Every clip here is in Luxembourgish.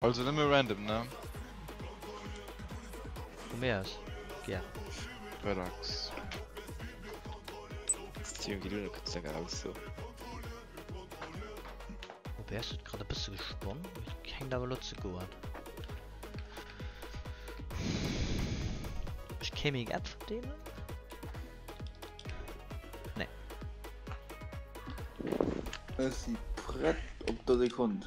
Also nëmme random, ne? Vu mir aus gär. Relax. OBS huet grad e bësse gesponnen, mee et schéngt awer elo ze goen. Ech kee meng App vun deenen? Nee. Ech si prett op der Sekonn.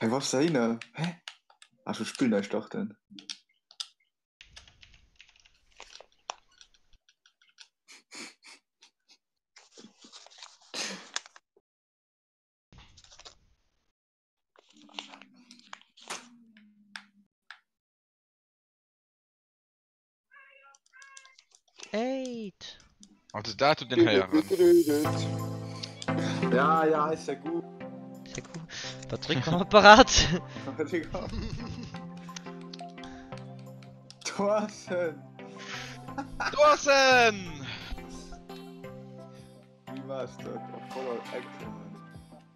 Hey, was da hinne? Hä? Ach, schon Spiel neu starten. Eight. Also dat huet een héieren. Ja, ja, ist ja gut. Ist ja gut. Patrick am Apparat. Thorsten! Thorsten! Wie war's dat? Op voller Action.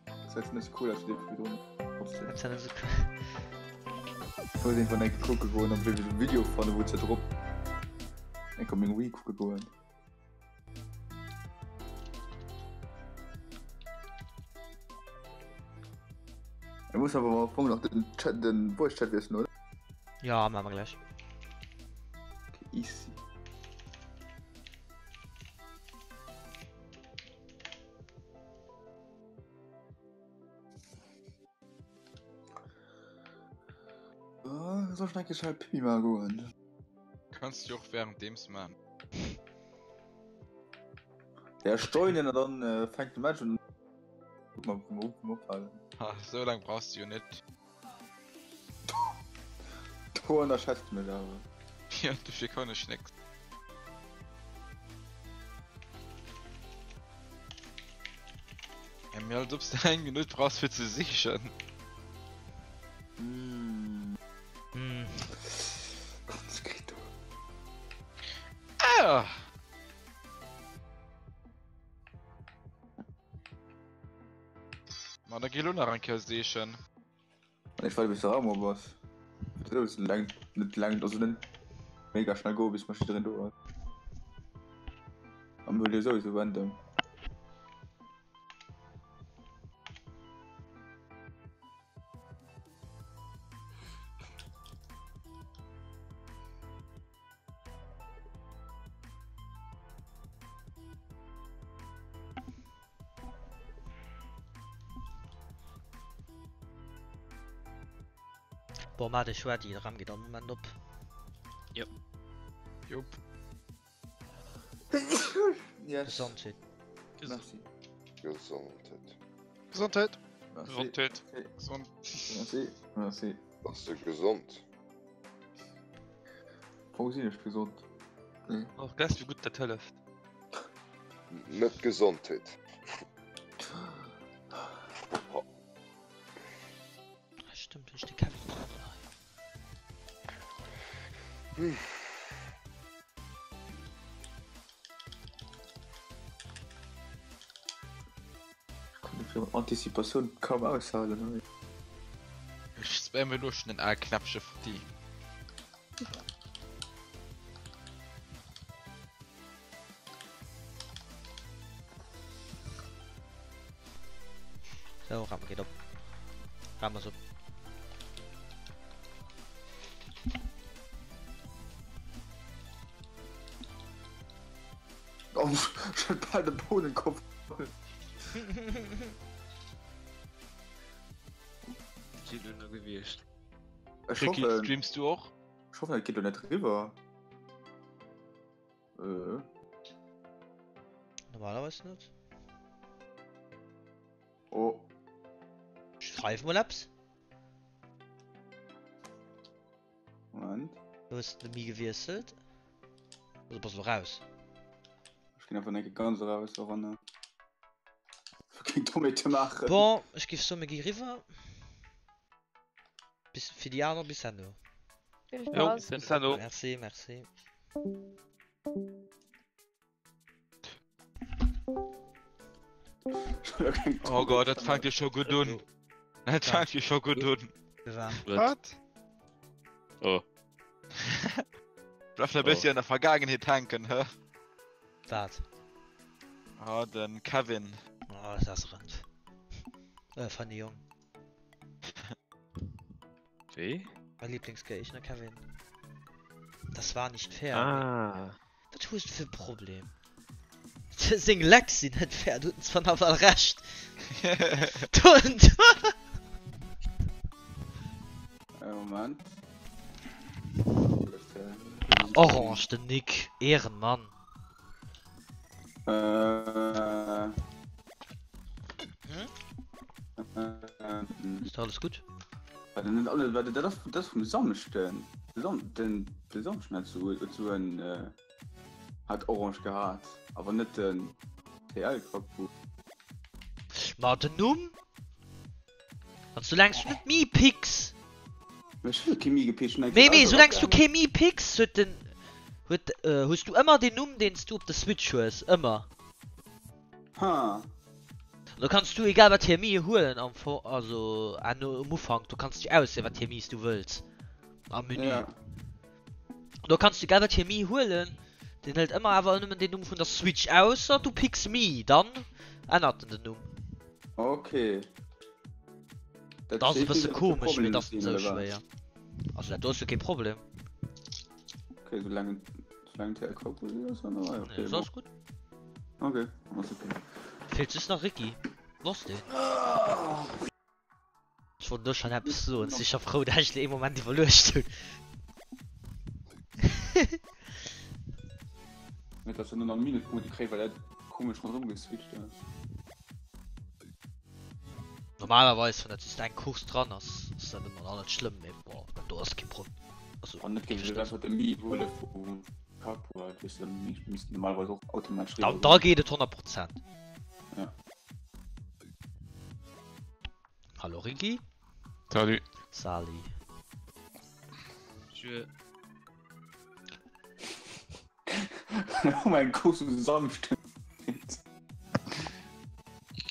Das heißt net cool, dass du dir drin. Trotzdem. Das ist cool. Ich wollte irgendwann eng kucke goen, ob ich ein Video fannen, wo ze drop. Eng op meng Wii kucke goen. Ich muss aber mal am nach den Chat, den Voice Chat wissen, oder? Ja, machen wir gleich. Okay, easy. Oh, soll ich eigentlich halt Pipi mal goen? Kannst du och währenddeems man. Ja, steunen an dann äh, fängt de Match un. Guck mal, wo wir ophalen. Ha, so lang brauchst du jo net. Du ënnerschätzt mech awer. Ja, dofir kann ech nix. Ja, mir als ob's du eng Minutt brauchst fir ze sichen. Mm. Mm. Ganz geht du. Ah! Ma da gi lo nach eng Kéier seechen. Ech war bis der Raum op ass. Lang net lang also net mega schnell go bis man drin do ass. Am wëll dir sowieso random. Bon, maat ech ready, de Ram geet all Moment op. Jop. Jop. Yes. Gesondheet. Merci. Gesondheet. Gesondheet. Merci. Gesondheet. Gesond. Merci. Merci. Bass de gesond? Fong sinn ech gesond. Nee. Och gess wéi gutt dat hëlleft. Net Gesondheet. Ah, stimmt, ech de Kevin. Hm. Anticipatioun kaum aushalen hei. Ech spamme lo schon den A-Knäppche futti. So, Ram geht op. Ram ass op. Oh, ich hab bald den Bohnenkopf. Sinn elo gewiescht. Ech Ricky, hoffen, streamst du och? ich hoffen, dat geet lo net riwwer. Äh. Normalerweis net. Oh. Ich schreif mal eppes. Moment. Du hues de Mi gewiesselt. Oder bass du raus? Ech ginn einfach enke ganz raus och an keng Dommheete maachen. Bon, ech géif soen, mir gi riwwer. Bis fir déi aner bis herno. Vill Jo, Spaass. bis herno. Merci, merci. Oh Gott, dat fänkt jo scho gutt un. Dat fänkt jo scho gutt un. Wat? Oh. Bleif nach e bëssi an der Vergaangenheet hänken, hä? Wat? Ah, den Kevin. Oh, das ass rënd. Äh, funny Jong. Wéi? Mein Lieblingsgéigner, Kevin. Das war nicht fair. Ah. Wat hues du fir e Problem? Seng Lecks sinn net fair, do huet en zwar nawell Recht. Äh, Moment. Orange, den Nick, Ehrenmann. Äh. Hm? Äh, Ist alles gut? Warte, net alle, warte, dat ass, dat ass vum Samschden. De Sam, den, de Samschden hat sou, huet sou en, äh, hat Orange gehat, awer net den TL Kaku. Ma den Numm? Wann du längst du net Mi picks. Mee ech hu kee Mi gepickt, hun Mee mee soulaangs du kee Mi picks huet den huet hues du ëmmer den Numm deen s du op der Switch hues, ëmmer. Ha. An do kanns du egal wat fir Mi huelen am Fong, also um Ufank, du kanns dech auswielen wat fir Mi's du wëlls am Menü. Ja. Do kanns du egal wat fir Mi huelen, deen hëlt ëmmer awer nëmmen den Numm vun der Switch, ausser du picks Mi, dann ännert en den Numm. Okay. Dat ass e bësse komesch, mee dat ass net esou schwéier. Also dat do ass jo kee Problem. Okay, soulaang soulaang TL Kaku ass, dann okay. Nee, ass alles gutt. Okay, ass okay. Feelt just nach Ricky. Wou ass deen? Ech wollt elo schon eppes soen, si scho frou dat ech ee Moment iwwerluecht hunn. Net dass en nach Minuspunkte kréit, well dat komesch ronderëm geswitcht ass. Normalerweis wann dat just eng Course dran ass, ass dat ëmmer nach net schlëmm, mee bon, dat do ass kee Problem. Also, Wann net géif ech einfach de Mi huele vum Capua, dat weess de, misst normalerweis och automatesch Da, da geet et 100 Prozent. Ja. Hallo Ricky. Salut. Sali. Je. Oh mein Gott, so sanft.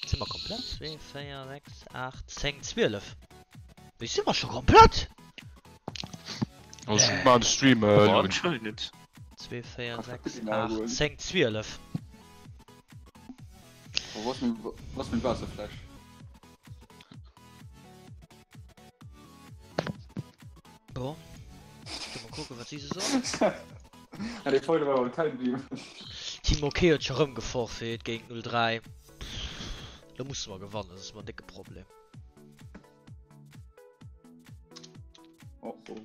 Si mer komplett? 2, 4, 6, 8, 10, 12. Wéi si mer scho komplett? Also, äh. mal den Stream äh, Anscheinend. 2, 4, 6, 8, 10, 12. Oh, was mit, was mit Wasserflasch? Bon. Mal gucken, wat si se soen. Ja, déi Folge war beim Time bliwwen. Team OK huet scho rëm geforfait géint 03. Lo musse mer gewannen, soss hu mer en décke Problem. Oh oh.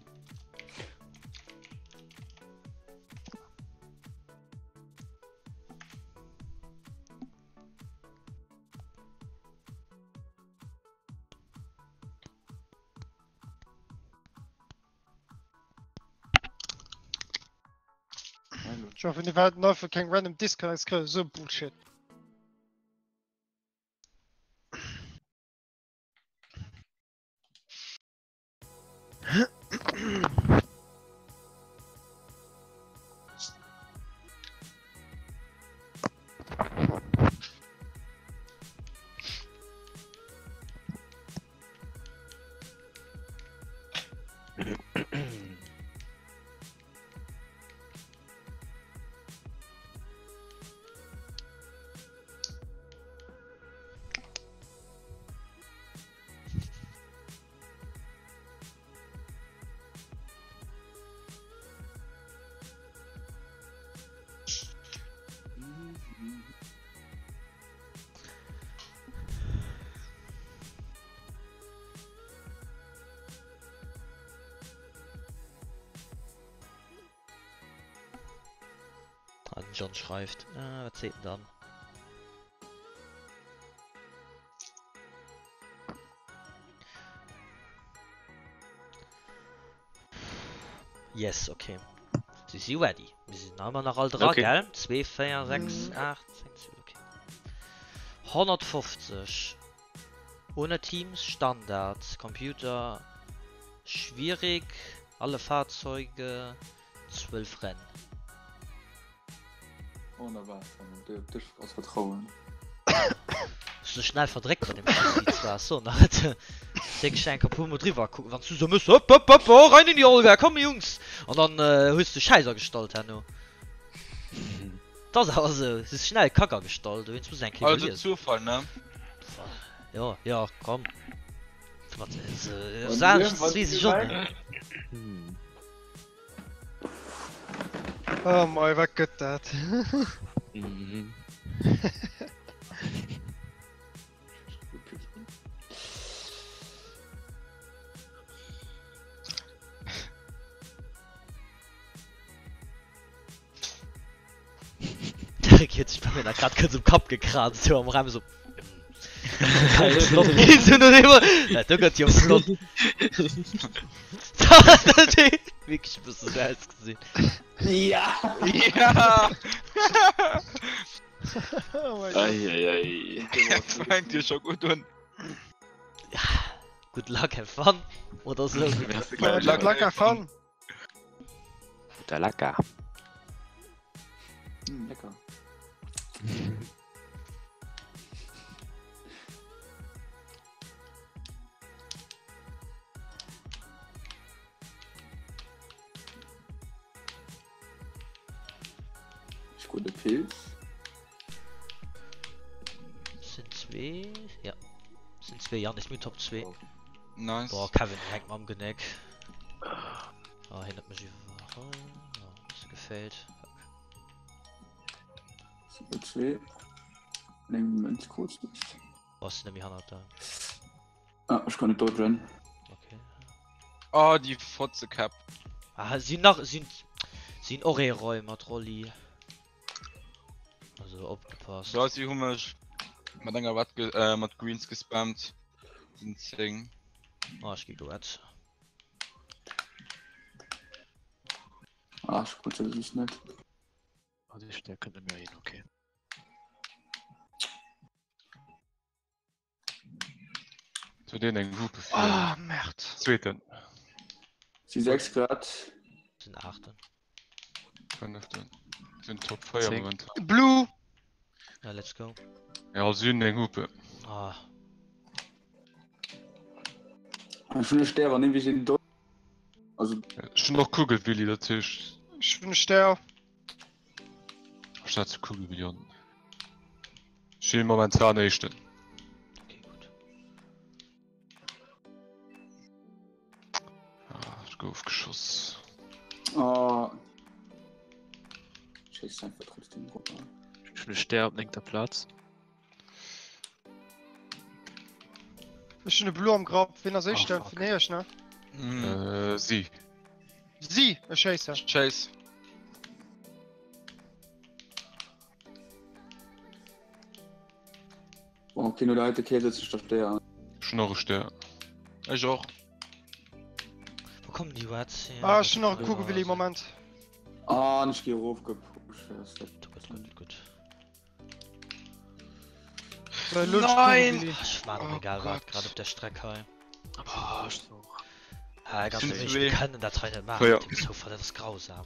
Ech hoffen mir wäerten einfach keng random Disconnects kréien, esou Bullshit. Ah, den John schreift. Ah, wat seet en dann? Yes, okay. Si si ready. Mir sinn ëmmer nach all dra, Okay. gell? 2, 4, 6, 8, 10, 12, okay. 150. Ohne Teams, Standard. Computer, schwierig. Alle Fahrzeuge, 12 Renn. Wonnerbar, Sam, op dech ass Vertrauen. Hues dech schnell verdréckt bei dem Chassis zwar, so nach et wierklech eng Kéier puer mol driwwer kucken, wanns du sou mëss hopp hopp hopp oh rein in die Olga, komm Jungs an dann hues de Schäiss agestallt herno. T'ass awer sou, hues schnell Kack agestallt, dowéinst muss eng Kéier Also liesen. Zufall, ne? Jo jo komm wat ass anescht, dat weess ech och net. Oh mei, wat gëtt dat? Mhm. Derek huet sech bei mir nach grad kurz um Kapp gekrazt, sou am Raum sou. Geil, flott ginn, sou no dem Ja, do gëtt jo flott. Dat huet wierklech e bësse sou ausgesinn. Ja! Ja! Oh mein Gott. Eieiei. Dat fänkt jo scho gutt un. Good luck, have fun. Oder sou. Good luck, have fun. Der Lecker. Mm, lecker. Ich gute Pilz. Sind zwee, ja. Sind zwee, Janis, mir Top 2. Nice. Boah, Kevin hängt mir am Geneck. Ah, hien huet mech iwwerholl. Oh, bësse gefailt. Fuck. Super 2. Eng Mönz kurz nicht. Boah, sinn nemmi hannert der. Ah, ech kann net dodgen. Okay. Oh, déi Fotzekäpp. Ah, sinn nach, sinn, sinn och ee Räumer, d'Rolli. Also opgepasst. Ja, si hu mech mat enger Red ge äh, mat Greens gespammt. Sinn 10. Ah, ech gi gewetzt. Ah, ech krut se just net. Ah, déi Stär kënnt net méi hin, okay. Zu deen eng Hupe fir. Ah, Merd. Zweeten. Si 6 Grad. Sinn aachten. Fënneften. Sinn Top 4 Zéng. momentan. Blue. Ja, let's go. Ja, si hunn eng Hupe. Ah, Ech hunn e Stär an irgendwie sinn do. Also Ech hunn och Kugelwilli, dat heescht. Ech hunn e Stär. Ech setze Kugelwilli an. Ech sinn momentan éischten. Okay, gut. Ah, ech gouf geschoss. Oh. Schéisst einfach trotzdem drop. Ech hunn e Stär op néngter Plaz. Ech hunn e Blue am Grapp. Wien ass Oh, éischten? fuck. Vun iech, ne? Mhm. Äh, si. Si! Ech schéissen. Chase. Okay, no der heite Kéier setze ech der Stéier. Ech hunn och e Stéier. Ech och. Wou kommen déi Rats hier? Ah, ech hunn nach e Kugelwilli, Moment. Ah, an ech gi erofgepusht. Gutt, gutt, gutt, gutt. So, elo Nein! Kugelwilli. Ach, ech war och Oh egal wat Gott. grad op der Streck hei. Ah, ech och. Ah, ganz Sind ehrlich, zwee. wir können dat hei net maachen Ja. mat dem Sofa, dat ass grausam.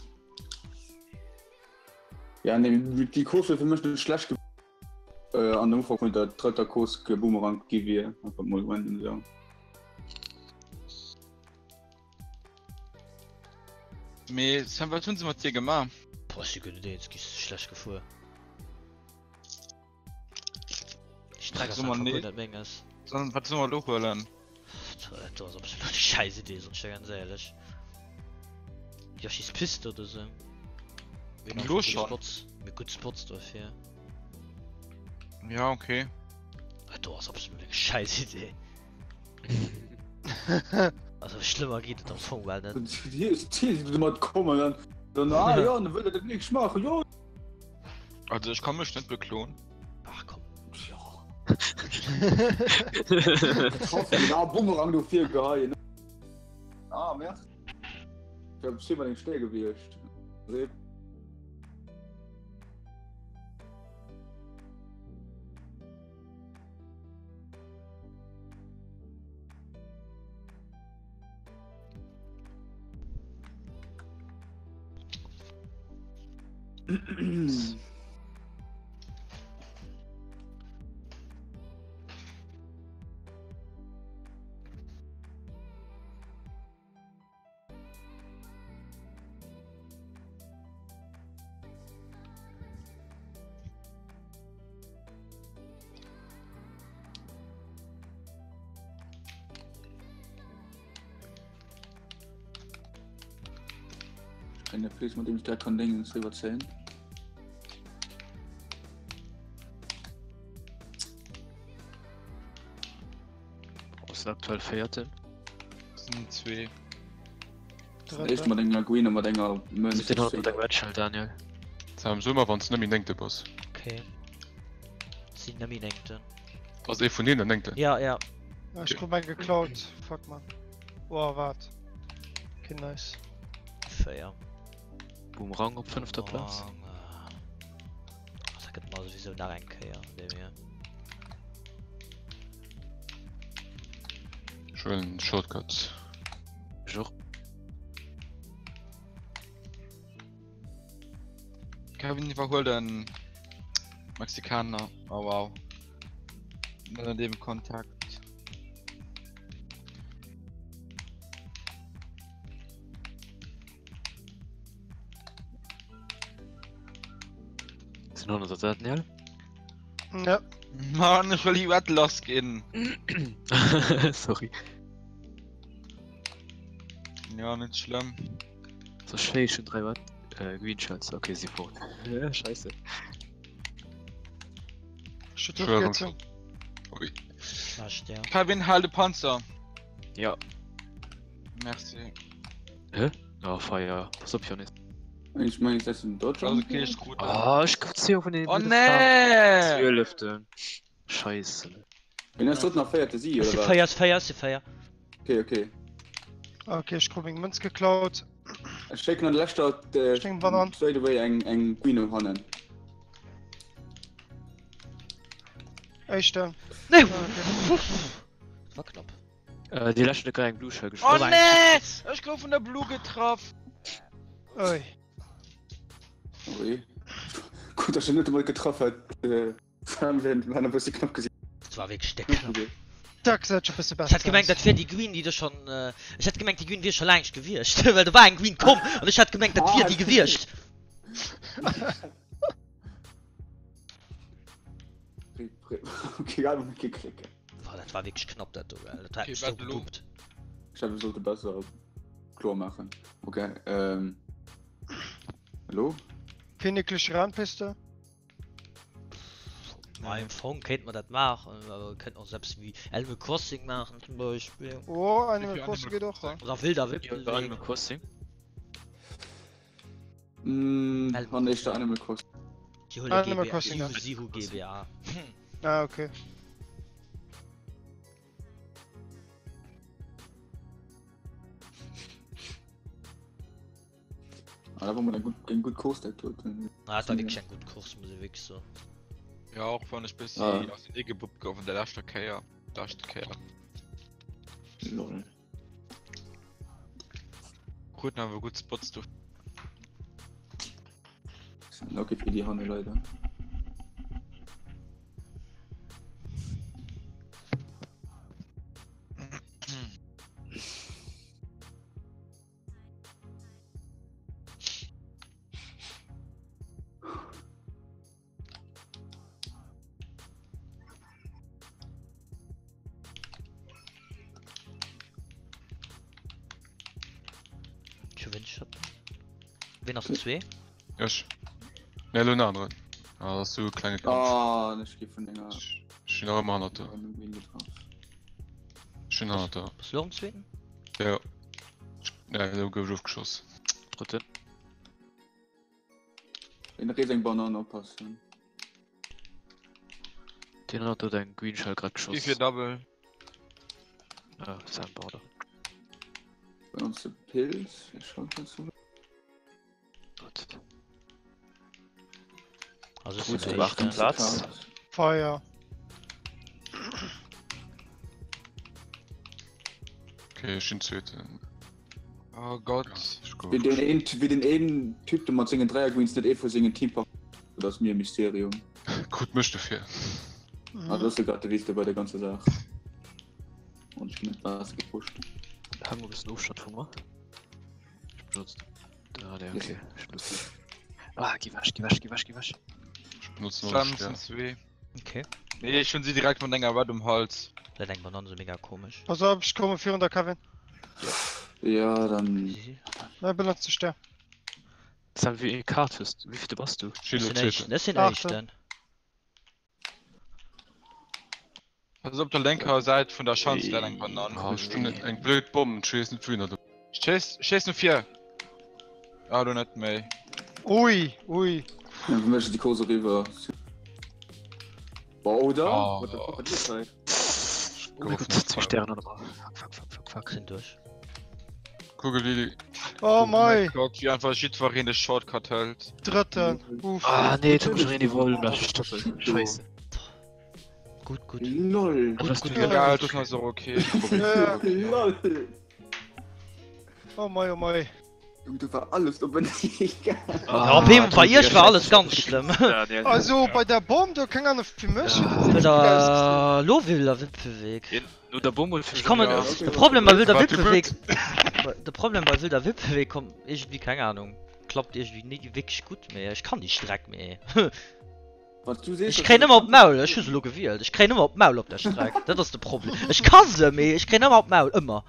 Ja, nee, déi Course wier fir mech net schlecht ge äh, an der Umfro vun der drëtter Course geboomerang gi wier. Einfach mol random sou. Mee Sam, wat hunn se mat dir gemaach? Boah, ech si guer net eens, gi schlecht gefuer. Déi Streck ass Soll man einfach guer nee- net menges. Sollen, wat soll mer elo huelen? Dat ass absolut eng scheiß Idee, soen ech dir ganz éierlech. Yoshi's Piste oder sou. Mir hunn Elo einfach gutt schon? Spots, mir hu gutt Spots dofir. Ja, okay. Dat do ass absolut eng scheiß Idee. Also schlëmmer geet et am Fong well net. Hier ist Ziel, du mat kommen dann, dann ah, ja, dann wëll dat nix machen, jo. Also ech kann mech net bekloen. Ach komm. Ja, Bumerang du vier geheien. Ah, Merd. Ich hab zehnmal den Steh gewiescht. Rip. Kréien e Pilz mat deem ech direkt kann Déngens riwwerzéien. Ass den aktuell Véierten. Sind zwee. Éischt mat enger Green a mat enger Mönz. Den hat mat eng Red Shell, Daniel. Sam, so mal, wann du net méi Néngte bass. Okay. Sinn net méi Néngten. Ass ee vun deenen Néngten? Ja, ja. Ech krut meng geklaut. Fuck, man. Oh, waart. Okay, nice. 4. Boomerang op fënnefter Plaz. Dat gëtt mer souwisou nach eng Kéier, dem hier. Ech huelen den Shortcut. Ech och. Kevin iwwerhuel den Mexikaner. Oh wow. Net an dem Kontakt. Sinn 100 Daniel? Ja. Mann, ech wëll iwwer lass ginn. Sorry. Ja, net schlimm. So schéi schon 3 Watt. Äh, Green Shots, okay, si fort. Ja, scheiße. Ech huet ofgezogen. Ui. Schlecht, ja. Kevin, halt de Panzer. Ja. Merci. Hä? Oh, Feier. Pass op, Jonas. Ich mein, ist das in Deutschland? Also, okay, ich krut. Ah, ich krut 10 vun den Oh nee! Zwölften. Scheiße. Wenn das dritten nach feierte sie, oder? Was? Feier, Feier, Feier. Okay, okay. Okay, ich krut meng Münz geklaut. Ech schécken an leschter äh, straight away eng eng Queen hannen. Éischte. Nee! War knapp. Äh, déi lescht huet grad eng Blue Shell Oh geschoss. nee! Ech gouf vun der Blue getraff! Ui. Ui. Gut, dass ich net emol getraff hat. Äh, war e bësse knapp gesinn. Dat war wierklech déck knapp. Dat gesäit scho bësse Ech hat besser gemengt, aus. dat wier déi Green, déi do schonn. Ech hat gemengt, déi Green wier scho laangst gewiescht, well do war eng Green komm an ech hat gemengt, dat wier déi gewiescht. Okay, egal, wo wir klicken. Boah, dat war wierklech knapp dat do, gell. Dat hat Okay, mech so wat elo? gebummt. Ich glaube, wir sollten besser Chlor machen. Okay, ähm. Hallo? Kinneklich Rennpiste. Ma im Fong kéint man dat maachen, awer kéint och selbst wéi Animal Crossing maachen zum Beispill. Oh, Animal Wéi Crossing Animal geet och. Crossing? Oder Wilder Ja, Wippelweg. Animal Crossing. Mm, Animal wann ich da Animal Crossing. Si huele Animal GBA, Crossing, ja. si si hu GBA. Ah, okay. Ah, da war mal eng gutt, eng gutt Course dat do. Ah, dat war wierklech eng gutt Course, muss ee wierklech soen. Ja, och wann ech bëssi Ah. ausenee gebuppt gouf an der leschter Kéier. Leschte Kéier. Lol. Kruten awer gutt Spots do. Lucky fir déi hanne leider. Ween ass zwee? Ech. Ne, elo en aneren. Ah, dat ass sou e klenge Kampf. Ah, ech gi vun enger. Ech sinn nach ëmmer hannert der. Ech sinn hannert der. Bass du och am zweeten? Ja. Ne, elo gouf ech ofgeschoss. Drëtten. En rees eng Banan oppassen. Den hat dort eng Green Shell grad Wie geschoss. fir Double. Ah, Sandborder. Bei ons de Pilz. Ich schau kurz rüber. Gut. Also Gut, sinn op achten éischten. Platz. Feier. Okay, ech sinn zweeten. Oh Gott. Ja, ech Wéi deen een, wéi den een Typ do mat sengen Dräiergreens net ee vu sengen Teampartner, dat ass mir e Mysterium. Krut mech dofir. Ah, dat ass jo grad de Witz do bei der ganzer Saach. Und ech ginn net Waasser gepusht. Hal mol e bëssen Ofstand vu mer. Ech benotz. Ah, nee, okay. Ech benotz. Ah, geh weg, geh weg, geh weg, geh weg. Ech benotz noch Sam Stern. sind zwee. Okay. Nee, ech hunn si direkt mat enger Red um Hals. Dat eng Banann so mega komesch. Pass op, ech komme virun der Kevin. Ja, dann. Nei benotzt de Stär. Sam, wéi eng Kaart hues du? Wéivilte bass du? Ech sinn éischten. Ech sinn éischten. Pass op der lénker Säit vun der Schanz läit eng Banann. Ah, ech hunn eng blöd Bomm, ech weess net wouhinner domat. Schéiss, schéiss no vir! Ah, lo net méi. Ui, ui. Ja, fir mech ass déi Course eriwwer. Boah, oder? Oh. What the fuck, wat ass hei? Oh mein Gott, zwei Sterne an der Bar. Fuck, fuck, fuck, fuck, fuck. Sinn duerch. Kugel Lili. Oh mei, Gott, wéi einfach jiddwereen de Shortcut hëlt. Drëtten. Uff. Ah nee, jetzt hab ich schon in die Wolle, das ist doppelt. Scheiße. Gutt, gutt. LOL! Was hast du Ja. Egal, das ass och okay. Ja. LOL! Oh mei, oh mei. Junge, do war alles op en egal. Ja, op eemol bei iech war alles ganz schlëmm. Also bei der Bomm do, keng Ahnung, fir mech huet et Bei zimmlech gutt ausgesinn. der lo Wilder Wipfeweg. No der Bomm huet Ech kommen, Ja. de Problem bei Wilder Wat du Wipfeweg, de Problem bei Wilder Wipfeweg kommt iergendwéi, keng Ahnung, klappt iergendwéi ni wierklech gutt, mee ech kann déi Streck, mee Wann du sees, ech kréien ëmmer op d'Maul, ech hu se elo gewielt, ech kréien ëmmer op d'Maul op der Streck, dat ass de Problem. Ech ka se, mee ech kréien ëmmer op d'Maul, ëmmer.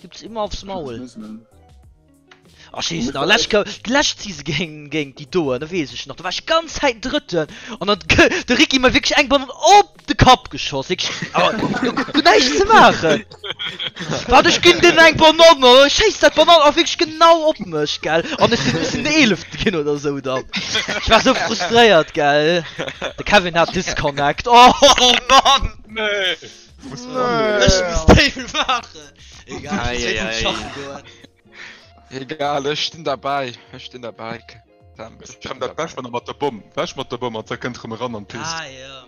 Gibt's immer aufs Maul. Ach scheiße, na, lech, d'lescht Season géint, géint déi doen, da weess ech nach, do war ech ganz Zäit Drëtten an dann de Ricky mer wierklech eng Banann op de Kapp geschoss, wierklech, awer do gouf näischt ze maachen. Wat, ech ginn deem eng Banann an da schéisst dat d'Banann och wierklech genau op mech, gell, an ech sinn, ech sinn de Eelefte ginn oder sou dann. Ech war sou frustréiert, gell. De Kevin hat Disconnect, oh Mann! Nee! Ech muss déi maachen. Egal, Ei, ei, ei. schaffen goen. Egal, ech stinn derbäi, ech stinn derbäi. Sam, ech Sam, stinn dat bescht derbäi. war nach mat der Bomm. Weg mat der Bomm, an da kënnt rëm eran an d'Pist. Ah ja.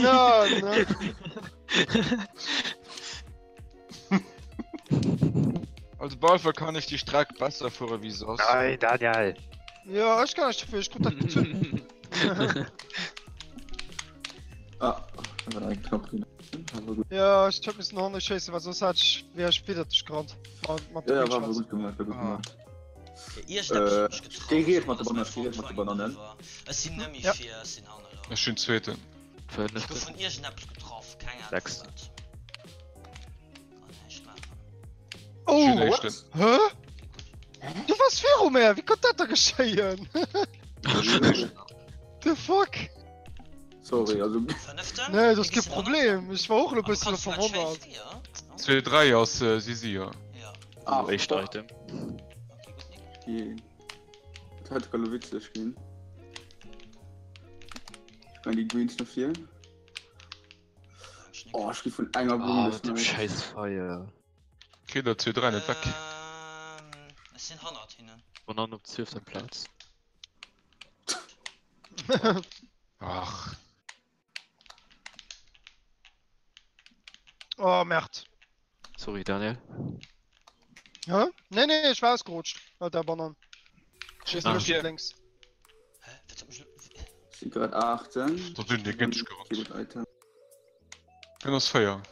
Ja, ne? Also Balfer kann ech déi Streck besser fuere wéi soss. Nein, Daniel! Ja, ech kann näischt dofir, ech krut dat gezunn. Ah, da war ein Knopf drin. Aber gut. Ja, ech hab missen hanne schéissen, well soss hätt ech, wär ech widder dech gerannt. Mat, mat Ja, dem ja, war, war Greenshot. gut gemacht, war gut Ah. gemacht. Iergendeppes Äh, huet mech getraff. geh riet mat Das der ass Banane, mein geh riet mat der Fault Banane. war. Ech sinn net méi Ja. vir, ech sinn hanne lo. Ech hunn zweeten. Ech gouf Fünfte. vun iergendeppes getraff, keng Ahnung Sechs. wat. Kann näischt maachen. Oh, Schön what? éischten. Hä? Du wars viru mär, wéi konnt dat da geschéien? The fuck? Sorry, also. Fënneften? Nee, dat ass Wéi kee gees du Problem. Ech war och elo Ah, du bëssen kanns grad schéi verwonnert. fréier, no? 2, 3 ass äh, Sisi, ja. Ja. Ah, Éischt fuck. Item. Okay, gutt, Nick. Okay. Dat hätt grad elo witzeg ginn. Ich meine, die Greens noch vier. Nick. Oh, ich geh vun enger Blumm Ah, bis mit dem nei. scheiß Feier. Kritt der 2, 3 net weg. Ähm, ech sinn hannert hinnen. Banane op 12. Platz. Ach. Oh, Merd. Sorry, Daniel. Hä? Nee, nee, ech war ausgerutscht. Mat der Banann. Schéiss Ah. no vir. Lénks. Hä? Wat huet mech lo. Sinn grad 18. Da sinn déi géint dech gerannt. Okay, gut, Item. Wien ass 4?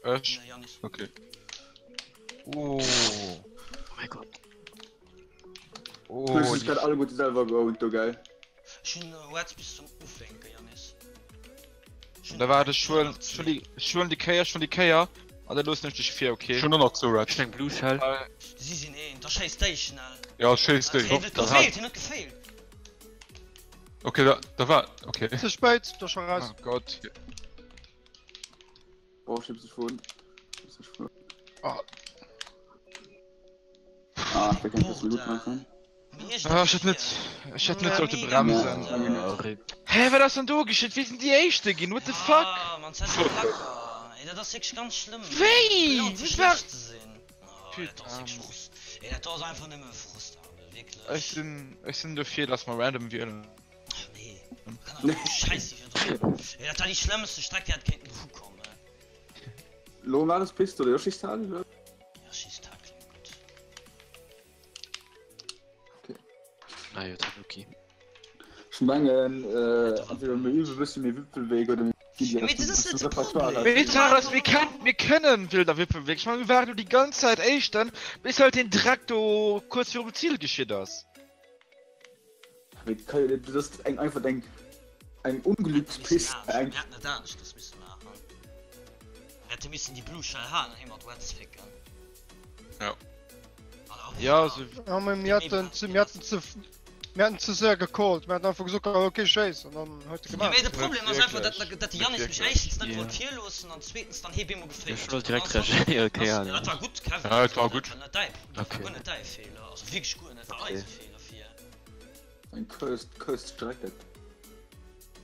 Ech. Ne, Janis. Okay. Oh. Oh mein Gott. Oh, Du hast die grad alle gut selber geowned, du geil. Ech hunn Reds bis zum Ufänken, Janis. Ech hunn Da war ech huelen, nach ech huelen déi, ech huelen déi Kéier, ech huelen déi Kéier an da loossen ech dech vir, okay? Ech hunn och nach zwou Ech Reds. hunn eng Blue Shell. Well, Si sinn een, da schéiss déi schnell. Ja, schéiss déi. Hien huet gefailt, hien huet gefailt. Okay, da, da war, okay. Ze spéit, du scho raus. oh Gott. Boah, ich hab sich vorhin. Ich hab sich Ah. Ah, da kann ich das gut machen. Ah, ech hätt net, ech hätt net sollte bremsen. Ah, rip. Hä, wat ass denn do geschitt? Wéi sinn déi Éischte ginn? What the fuck? Ah, man, dat Lacker. Ey, dat ass wierklech ganz schlëmm. Wéi? Belohnt, Wéi schlecht war- ze sinn. Oh, dat ass wierklech frust. Ey, dat ass einfach nëmme frustrabel, wierklech. Ech sinn, ech sinn dofir, dass mer random wielen. Ach, nee. Kann doch scheiße hier drin. Ey, dat war déi schlëmmste Streck, déi hätt kéinten ukommen. Lo Nades Piste oder Yoshi's-Tal? Yoshi's-Tal klingt gutt. Okay. Ah jo, Tanuki. Ech mengen, entweder mir üben e bësse méi Wipfelweg oder mir ginn Mee dat ass net de Problem. Mee Taras, mir kennen, mir kennen Wilder Wipfelweg. Ech mengen, mir waren do déi ganz Zäit Éischten, bis halt deen Dreck do kuerz virum Ziel geschitt ass. Mee dat ass eng einfach eng eng Unglückspist. Mir hätten et aneschters misse maachen. Mir hätte missen déi Blue Shell halen an hie mat Wets ficken. Ja. Ja, also. Ja, mee mir haten ze, mir haten ze, mir haten ze séier gecallt. Mir haten einfach gesot, okay, schéiss, an dann huet e Ja, gemaach. mee de Problem ass einfach, dat, dat de Yannis mech éischtens net wollt Ja. virloossen an zweetens dann hee bemol Ech geféiert wollt huet. direkt An ass, reagéieren, keng ass, Ahnung. dat war gutt, Kevin, Ja, dat et war war gutt. net däi, dat war Okay. guer net däi Feeler, also wierklech guer net, war Okay. eise Feeler fir. Eng cursed, cursed Strecke.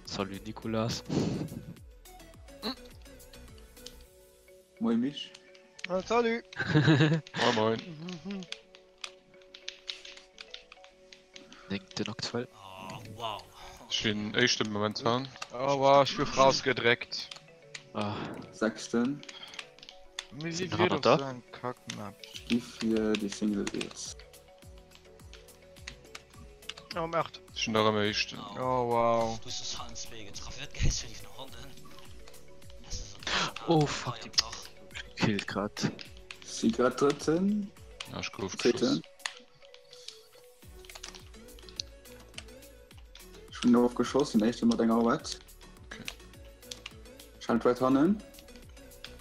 Salut Nicolas. Moin Mich. Ah, salut! Moin moin. Néngten aktuell. Oh, wow. Ech sinn éischten momentan. Oh wow, ech gouf rausgedreckt. Ah. Sechsten. Mir si Sinn wier hannert doch der. sou eng Kackmap. Gi fir déi Single Wheels. Um 8. Ech sinn nach ëmmer éischten. Oh, Oh wow. du hues de Silence B getraff. Wat gehäis fir déi no hannen? Das ist so Oh fuck, déi Dach. gekillt grad. Si grad drëtten. Ja, ech gouf Zweeten. geschoss. Ech hunn och geschoss, den éischte mat enger Red. Okay. Schalt weit hannen.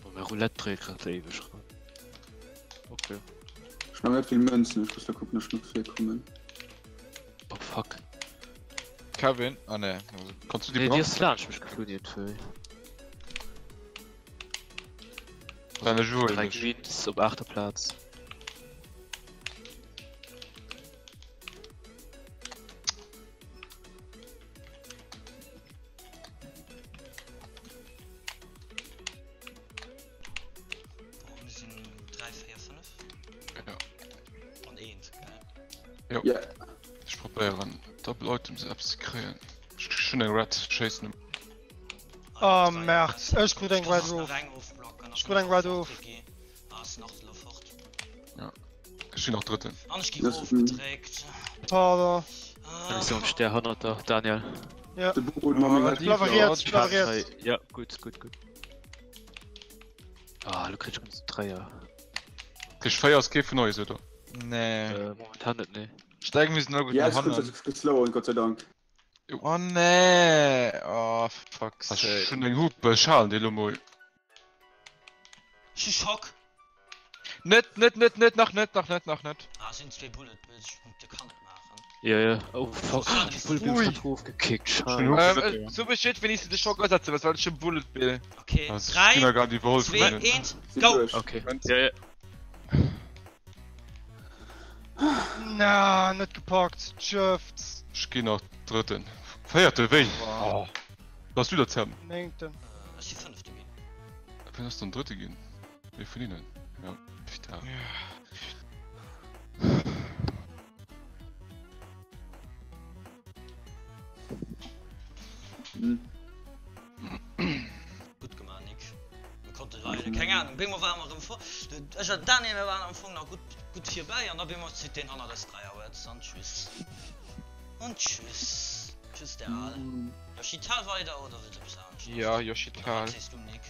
Oh, mäi Roulette dréit grad éiweg ran. Okay. Ech hunn net vill Mënzen, ech muss da kucken, dass ech nach virkommen. Oh fuck. Kevin? Ah ne. Kannst du die Nee, déi brauchen? ass laanscht mech geflunn iergendwéi. Dann ech huelen 3 dech. Greens op 8. Plaz. Boah, mir sinn 3, 4, 5. Ja. An eent, gell? Jo. Ja. Ech probéieren Double Items eppes ze kréien. Ech hunn eng Red, schéissen. Ah, Merd. Ech krut eng Red of. Ech krut eng Red of. Ja. Ech sinn nach Drëtten. An ech gi Das- ofgedréckt. Pardon. Ech sinn am Stär hannert der, Daniel. Ja. De Buro huet mer meng Ah, Red. die Bleif riets, Flott. bleif riets. Ja, gutt, gutt, gutt. Ah, lo kritt ech ganz Dräier. Krich 4 ass kee vun eis, oder? Nee. Äh, momentan net, nee. Steigen wir sind noch gut Ja, nach ech krut hannen. se geslowen, Gott sei Dank. Oh nee. Oh fuck's Ech sake. hunn eng Hupe, ech halen déi lo mol. Ech hu Schock. Net, net, net, net, nach net, nach net, nach net. Ah, es sinn zwee Bullet Bills. Ich de kann net maachen. Ja, ja. Oh fuck. Schade. Bull Bill Ui. hat ofgekickt. Ech hunn Schade. Hupe Ähm, net, äh, ja. so besteht, wenn ich den Schock ersetze, was soll ich schon Bullet Bill? Okay, Also, ich 3, ginn da grad iwwerholt vun 2, deenen. 1, Si go! duerch. Okay. Ja, ja. Na, net gepackt. Tschëfts. Ech ginn nach Drëtten. Véierte, wéi? Wow. Oh. Bass du dat Sam? Néngten. Äh, ech si Fënnefte ginn. Wien ass dann Drëtte ginn? Ee vun hinnen. Ja, Vita. Hm. Gutt gemaach, Nick. Mir konnte leider, keng Ahnung, bemol ware mer erëm vor. Ech an Daniel, mir waren am Fong nach gutt, gutt virbäi an da bemol zitt deen hannert eis 3 Auer an tschüss. Und tschüss. Tschüss der Al. Yoshital weider oder wëlls eppes aneschters? Ja, Oder Yoshital. wat sees du, Nick?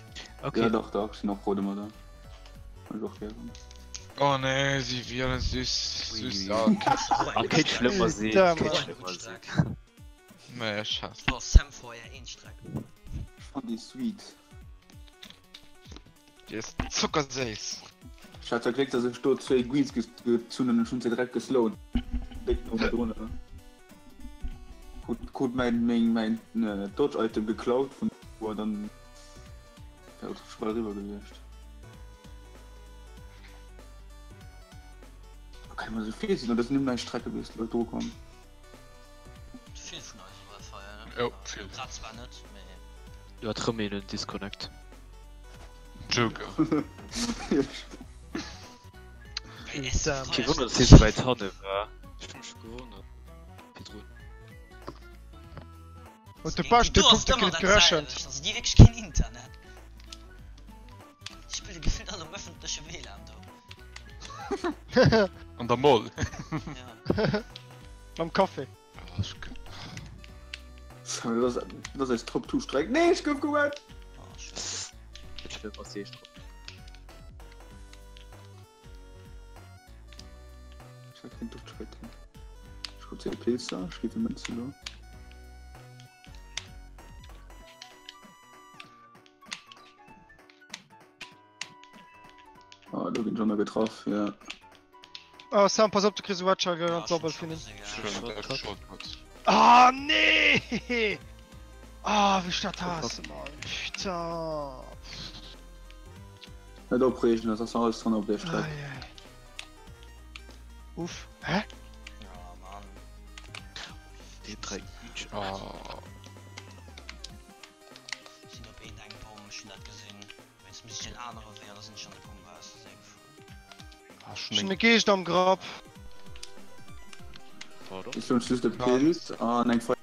Okay. Ja, doch, doch, ech sinn och frou domadder. Ech och gären. Oh nee, sie wieren süß, Ui, süß. ui. Ah, So eng Ah, gutt kéint Streck. schlëmmer sinn. Damn. Kéint So eng schlëmmer gutt sinn. Streck. Nee, ech hasse. Oh, Sam vorher een Streck. Ech fand déi sweet. Die ist zuckerséiss. Ech hat zwar Gléck, dass ech do zwéi Greens gezunn hunn an ech hunn se direkt geslowt. Déck no drunner. Krut, krut mäin, meng, mäin Dodge-Item geklaut vun an dann wär et scho bal eriwwer gewiescht. Da kann immer sou vill sinn, oder sinn nëmmen eis Strecke bis d'Leit dru kommen. Vill vun eis op alle Fall, ne? Jo, vill. Grad zwar net, mee. Jo, hat rëm een en Disconnect. Joker. Damn. Kee Wonner, dass hie sou wäit hanne war. Ech hu mech scho gewonnert virdrun. Huet de beschte Du ass Punkte ëmmer kritt dat gerechent. selwecht. Also déi wierklech keen Internet. wéche WLAN do? An der Mall. Ja. Mam Café. Dat ass eis Top 2 Streck. Nee, ech gouf gewet! Oh, schwéier. Ech wëll was seech drop. Ech hat keen Dodge Item. Ech krut 10 Pilzer, ech gi fir Mënzen do. Ah, do ginn schon getraff, ja. Oh Sam, pass op, du kriss e Wedger Ja, an ech hunn d'Doppel scho vun him. gesinn, ja. Schön, Shortcut. Ah nee! Ah, wéi ech dat haasse, Mann. Putain. Net opreegen, dat ass alles dran op der Streck. Ei, ei. Uff. Hä? Ja, Mann. Déi 3 Ah. Sinn op een eng Bomm, ech hunn dat gesinn. Wéinst muss ech den anere Wee an da sinn ech an de Bomm raus zeréck gefuer. Ah, Ech hunn e Geescht am Grapp. Pardon? Ech hunn just e Pilz an eng Feier.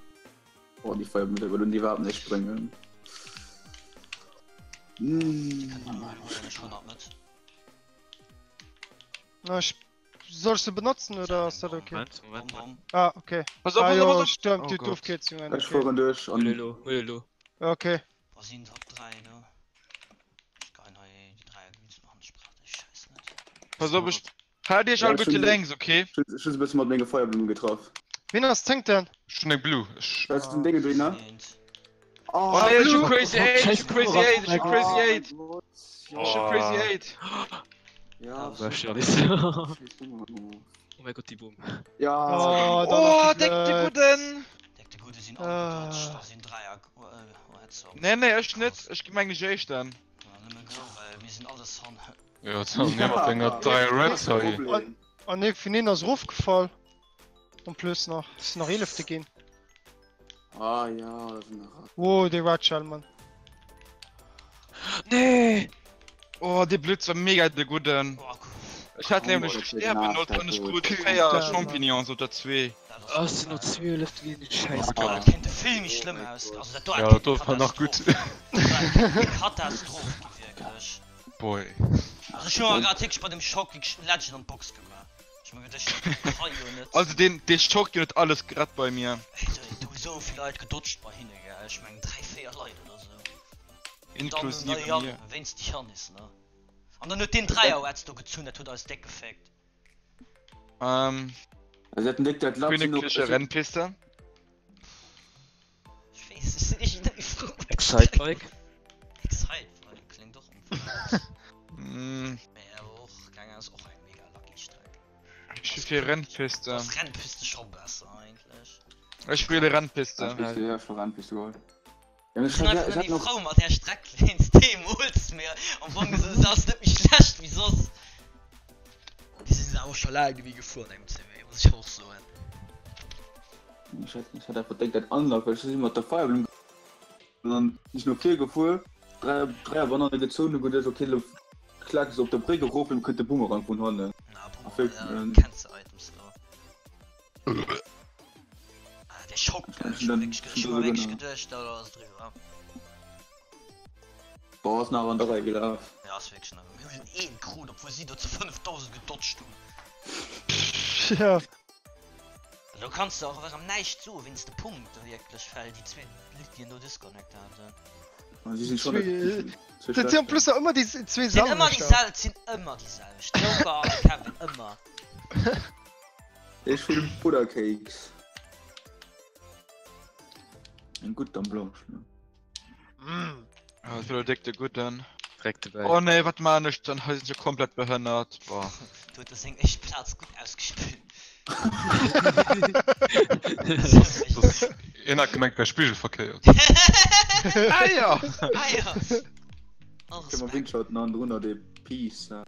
Oh, déi Feierblumm wäert un déi Wapen näischt bréngen. Déi kënnen mer mol huelen, ech hunn dat net. Na, ech Soll ech se benotzen oder ass dat okay? Moment, Moment. Bom, bom. Ah, okay. Pass op, Ah pass op, jo, pass op! stimmt, Oh du Gott. Doofkeezungen, Ech okay. fueren duerch Huel an elo, huel elo. Okay. Boah, sinn Top 3 do. Ech gein hei déi 3 Wheels machen, ech brauch déi Scheiss net. Pass op, ech haalt iech Ja, all ech gutt hunn lenks, okay? ech hunn se e bësse mat menge Feierblumme getraff. Wien ass zéngten? Ech hunn eng Blue. Ech. Da ass den Dénge drin, ne? Eent. Oh Oh, nee, ech hu Blue! Crazy 8, ech hu Crazy 8, ech hu Crazy 8, ech hu Crazy 8. Ja, War Charlies. Oh mein Gott, déi Boom. Ja. Oh, dann Oh, nach de deck de Blëtz. Gudden! Deck de Gudde sinn all gedodged, Ah. da sinn 3 oh, hätt se Nee, nee, ech net, ech gi mengen ech éischten. Ja, nëmme go, well mir sinn alles han. Ja, dann mir mat denger 3 Reds hei. An, an ee vun hinnen ass erofgefall. En plus nach. Es sinn nach Eelefte ginn. Ah ja, dat sinn nach. Wow, dee Red Shell, Mann. Nee! Oh, dee Blitz war mega de Gudden. Oh, cool. Ech hat nämlech Stäer benotzt an ech krut 4 Champignons oder zwee. Dat ass Oh, es sinn noch 12 ginn, die Scheiße. Oh, dat kéint vill méi schlëmm aus. Also dat do Ja, dat do war nach gutt. Katastroph gi wierklech. Boy. Also ech hu mer grad wierklech bei dem Schock wierklech Legend an d'Box gemaach. Ech hu mer geduecht, dat kann jo net. Also deen dee Schock deen huet alles gerett bei mir. Ey, do hu sou vill Leit gedodged bei hinne gell, ech mengen 3, 4 Leit oder sou. An dann Inklusive der Jan, mir. wéinst Janis ne. An dann huet deen Dräier-Wets do gezunn, dat huet eis déck geféckt. Ähm, Also dat déck dat Land sinn och- königliche Rennpiste. Ech weess, ech sinn echt net méi frou. Excitebike? Excitebike kléngt och onverschämt. Mm, Mee awer och, keng Ahnung, ass och eng mega lucky Streck. ech si fir Rennpiste. Ass Rennpiste scho besser eigentlech. Ech wiele Rennpiste. Ech weess, ja, schon Rennpiste geholl. Ja, Ech ech sinn hat, einfach ech net hat méi noch frou mat där Streck wéinst deemools, mee am Fong se se ass net méi schlecht wéi soss. Déi si se awer scho laang net méi gefuer an engem CW, muss ech och soen. Ech hat, ech hat einfach déck dat Unlock, well ech si mat der Feierblumm an dann sinn ech no vir gefuer, 3, 3 Banane gezunn, hu geduecht, okay, lo klacks op der Bréck erof, dann kënnt de Boomerang vun hannen. Na, A Boomerang, féck, ja, ähm, kenns de Items do. Ah, der Schock, Ech ech hu dann wierklech, ech hu mer wierklech geduecht, dat ass driwwer. Boah, ass nach an der Rei gelaf. Ja, ass wierklech nach. Mir hunn een krut, obwuel si do zu 5000 gedodged hunn. Ja. Do kanns de och erëm näischt soen wéinst de Punkte wierklech, well déi zwee Leit déi no disconnect haten. Ah, si sinn schon Zwee, dat sinn en plus och ëmmer déi zwee Sinn ëmmer déi selwechter. sel, sinn ëmmer déi selwecht, Joker an de Kevin, ëmmer. Ech hunn Buttercakes. Eng gutt Dame Blanche, ne? Mm. Ah, dat war déck de Gudden. Direkt dobäi. Oh nee, wat maan ech dann? Hei sinn se komplett behënnert. Boah. Du huet e seng éischt Plaz gutt ausgespillt. Das, een hat gemengt, wär spiegelverkéiert. Ah ja! Ah ja! Oh, Kënne mer Respekt. Windschatten an drunner de Peace. Ne?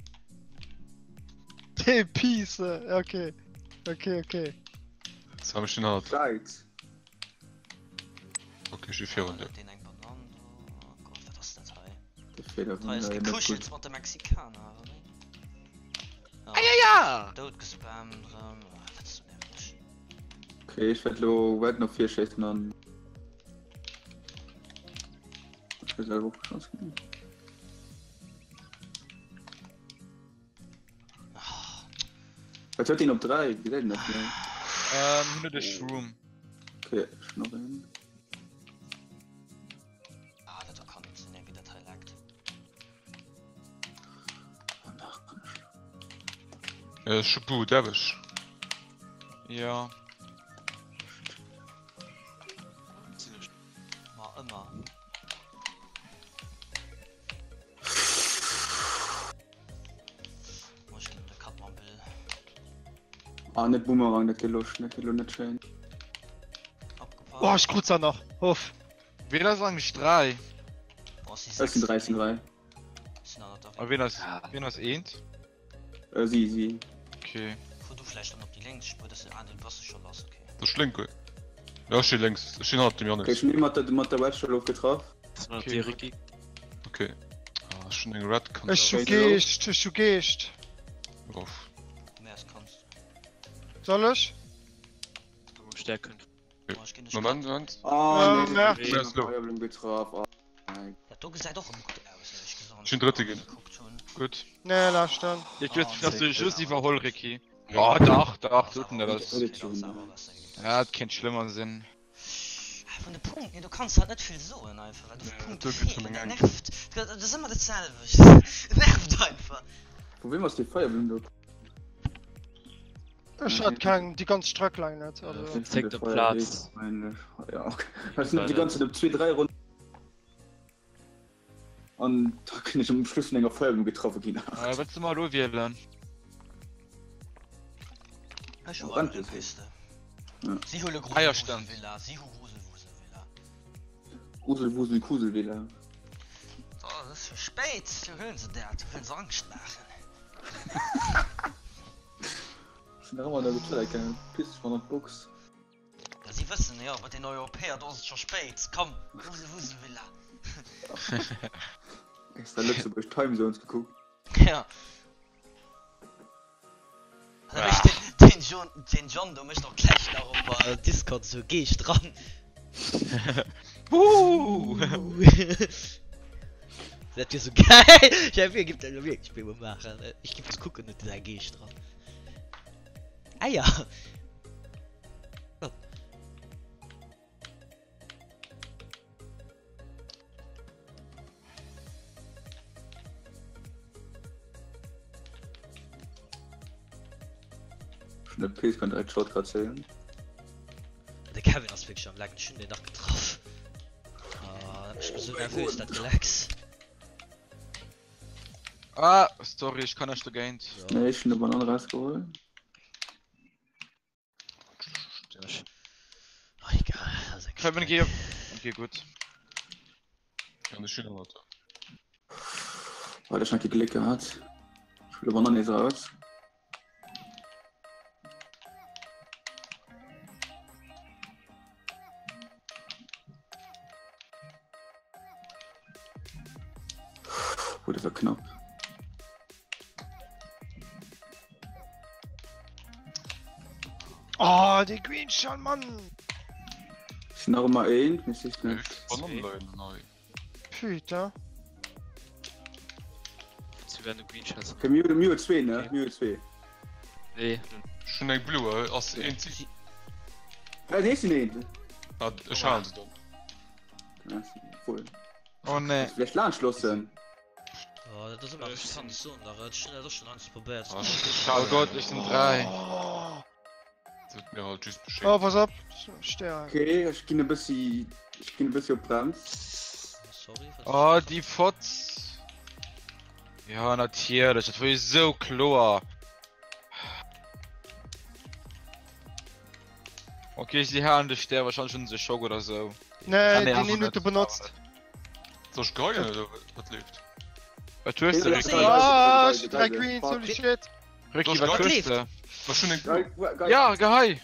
De Peace, okay. Okay, okay. Jetzt haben ech den hannert. Right. Okay, ech si virun dir. Deen eng Banan do. Oh Gott, wat ass dat hei? De Fehler Hei ass vun der gekuschelt mat de Mexikaner, oder wéi? Ah ja ja! Dout gespammt erëm. Ah, dat ass sou nerveg. Okay, ech werd lo werd noch vier schéissen an. Ech werd selwer och Chance ginn. Wat huet deen op 3? Gesäit een dat net? Ähm, hien huet e Shroom. Okay, ech hunn och een. Ah, dat kann net sinn, wéi dat hei laggt. Äh, Schubu, darf ich? Ja. Ma ëmmer. Ah, net Boomerang, dat geet lo, dat geet lo net schéin. Oh, ech krut se nach. Hoff. Wien ass eigentlich 3? Ech sinn 3, sinn 3. A wien ass, wien ass eent? Äh, si, si. Okay. Fuer du vläicht dann op déi lénks Spuer, dass ah, du bass scho lass, okay. Das ist link, ja, ech stinn lénks, ech stinn hannert dem Yannis. Okay, ech hunn ee mat der, mat der Wedge elo getraff. Okay, Ricky. Okay. Ah, ech hunn eng Red kann. Ech hu Geescht, ech hu Geescht. Off. Mers kannst. Soll ech? Stärk kënnt. Moment, Moment. Oh, nee, ah, nee, getraff. Oh. Dat do gesäit och ëmmer gutt aus, éierlech gesot. Ech hunn Drëtte ginn. Gutt. Nee, lass dann. Ich wüsste, dass du just iwwerholl, Ricky. Oh, dach, dach, tut denn das? Ja, dat kéint schlëmmer sinn. Vun de Punkten hier, du kanns halt net vill soen einfach, well du Punkte feelen, dat nervt. Dat ass ëmmer dat selwecht. Et nervt einfach. Vu wem ass dee Feierblumm do? Ech hat keng, déi ganz Streck laang net. Also. Zéngter Plaz. Ja, okay. Ech sinn déi ganz Zäit op zwee, dräi Ronnen. An da kënn ech um Schluss vun enger Feuerblumm getraff ginn. Äh, wat soll mer elo wielen? Ech hu einfach eng Piste. Ja. Si huele Ah ja, stimmt. Gruselwuselvilla, si hu Gruselwuselvilla. Gruselwusel Kuselvilla. So, et ass scho spéit, lo huelen se dat, lo wëllen se Angscht maachen. Ech sinn nach ëmmer an der Bezuel, Piss ech mer an d'Box. Ja, si wëssen, jo, bei den Europäer, do ass et scho spéit. Komm, Gruselwuselvilla. Extra Lëtzebuerg Time Zones gekuckt. Ja. Da mécht den, den John, den John do mécht och gläich nach op äh, Discord sou Geescht dran. Wuhu! Dat wier sou geil. Stell dir vir, giff dat elo wierklech bemol maachen. Ech giff kucken, huet de säi Geescht dran. Eier! Schon der Pilz kann direkt Shortcut zählen. De Kevin ass wierklech am Lecken. Ech hunn deen nach getraff. Ah, dat mécht mech sou nervös, dat Gelecks. Ah, sorry, ech kann näischt dogéint. Ja. Nee, ech hunn de Banan rausgeholl. Ah, egal. Das ist eng Kevin, geh op. Okay, gutt. Ja, ech hunn hannert. Oh, dat hat Gléck gehat. Ech huele Banan nees raus. Oh, dat war knapp. Oh, dee Green Shell, Mann! Sinn nach ëmmer een, mee sicht net. Banan leien nei. Putain. Sie werden Green Shells. Okay, mir mir zwee, ne? Mir zwee. Nee. Ech hunn eng Blue, ass een Ziel. Äh, nee, sinn een. Ah, ech halen se dann. Ja, voll. Oh nee. Vläicht laanscht loossen. Oh, dat ass ëmmer riskant, ech soen der et. Ech hunn dat och schonn heiansdo probéiert. Ah, ech Oh Gott, ech sinn 3. Oh, Sot mir halt just Bescheed. oh pass op. Stär. Okay, ech ginn e bëssi, ech ginn e bëssi op d'Brems. Sorry, wat Oh, déi Fotz. Ja, natierlech, dat war jo sou kloer. Okay, si halen de Stär, wahrscheinlech hunn se Schock oder sou. Nee, Ah, nee, deen awer een huet net. de benotzt. Soll ech geien oder wat leeft? Wat hues de, Ricky? Ah, ech hunn 3 Greens, holy shit. Ricky, wat Wat hues leeft? de? Ech hunn eng Blue. Geil, Ja, gehei!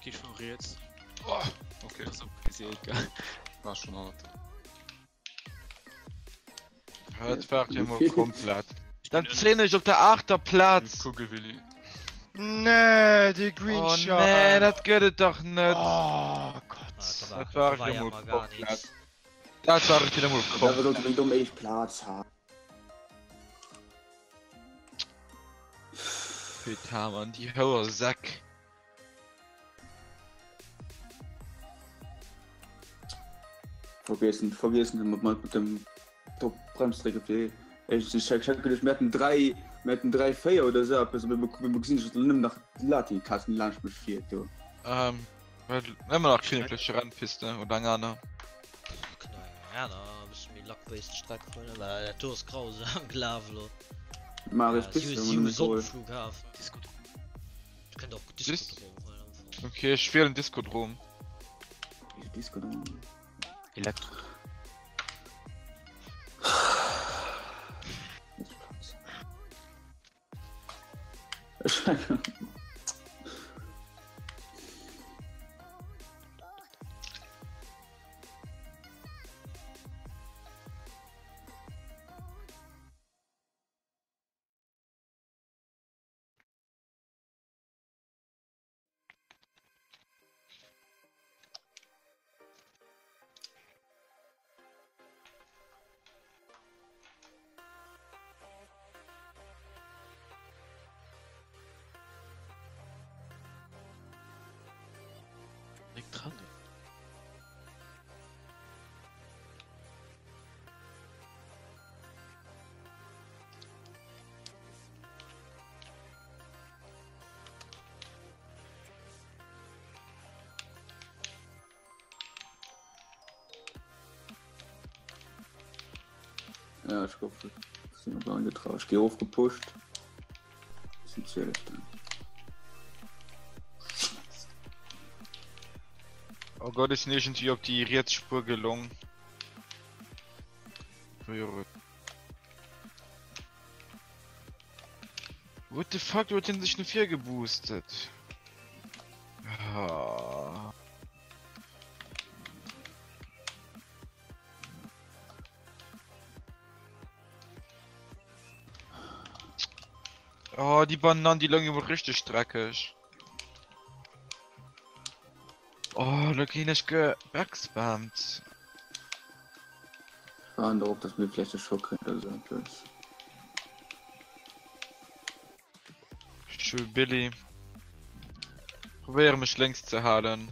Geh von rechts. Oh, okay. Pass op, Egal. War schon hannert. Dat war jo mol komplett. Dann zählen ech op der aachter Plaz. Kucke Willi. Nee, dee Green Oh Shot. nee, dat gëtt et dach net. Oh Gott. Dat war jo mol komplett. Dat war jo mol Da komplett. sollte eng domm éischt Plaz haben. Putain, Mann, déi Houersäck. Vergessen, vergessen mat mat dem Top Bremsstrecke fir ech ech ech hat geduecht mir hätten 3 mir hätten 3 4 oder sou eppes awer mir gesinn ech nëmmen nach d'Lati-Kassen laanscht mech fiert do. Ähm, well ëmmer nach kinnekleche Rennpiste oder eng aner? Kënne eng aner e bësse méi luck-based Streck huelen, well dat do ass grausam gelaf elo. Maach ech Piste Si hu Sonnenflughafen. Du kënnt och Discodrom huelen am Fong. Okay, ech wielen Discodrom. Discodrom. Elektro. Nick dran. Ja, ich glaub, ich bin noch getraut. Ich gehe hochgepusht. Sind 12 dann. Oh Gott, ech sinn iergendwéi op déi riets Spuer gelong. What the fuck, do huet hien sech no vir geboostet. Ah. Oh, déi Banan, déi loung awer richteg dreckeg. Oh, da ginn ech gebackspammt. Waarden dorop dass mir vläicht e Schock kréien oder sou eppes. Ech hu Billy. Probéiere mech lénks ze halen.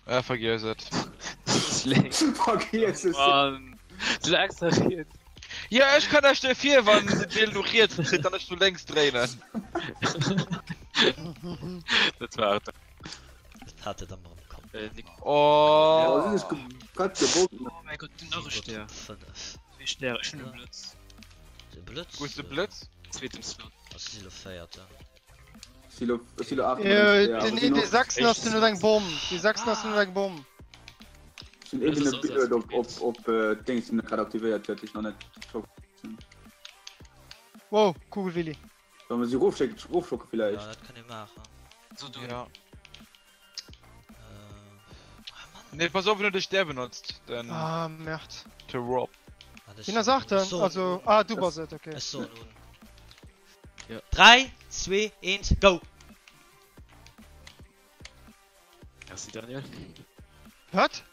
Ah, vergiess et. Vergiess es! Mann! Du extra riets. Ja, ech kann näischt duerfir, wann de Bill no riets zitt an ech no lénks dréinen. Dat war et. Dat hat e dann erëm Kapp. Äh, Nick. Oh! Oh, si sech grad gebogen. Oh mäi Gott, du nach e Stär. 5. Zwee Stäre, ech hunn e Blëtz. De Blëtz? Wou ass de Blëtz? Zweetem Slot. Ass si lo véierten. Silo, Silo 8. Äh, den nee, dee sechsten ass den huet eng Bomm. Dee sechsten ass den huet eng Bomm. Sinn eben e Bild op op op äh, Dings den grad aktivéiert huet, ich noch net. Wow, Kugelwilli. Sollen wir sie rofschécken, rofschocke Ja, vielleicht? dat kann ee maachen. So du. Ja. Äh, ah, Mann. Nee, pass op, wenn du de Stär benotzt, den Ah, Merd. to rob. Ah, das Wien ass achten? So, Also, ah, du bass et, okay. Ech soen un. Ja. 3, 2, 1, go! Merci Daniel. Wat?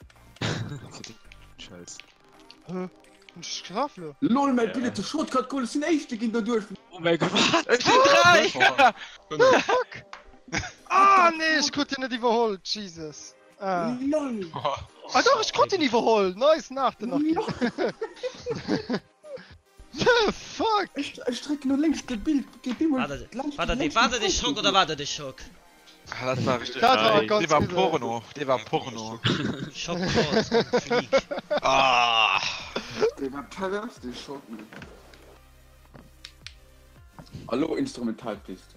Fir den Scheiss. Hä? Hunn ech getraff lo? LOL, mäi Ja. Bild huet de Shortcut geholl, ech sinn Éischte ginn doduerch. Oh mäi Gott, wat? Ech sinn 3! Fuck! Ah, nee, ech krut den net iwwerholl, Jesus. Ah. LOL! Ah doch, ech krut den iwwerholl! Nice, den achten nach ginn. The fuck? Ech, ech drécken no lénks, de Bild geet bemol War dat, laanscht war dat, laanscht war den dat e Fenster Schock oder war dat e Schock? Ah, dat war richtig. Dat war Dee ganz war übel. Porno. Dee war Porno. Schock Calls on fleek. Ah! Dee war pervers, dee Schock, man. Hallo, Instrumentalpiste.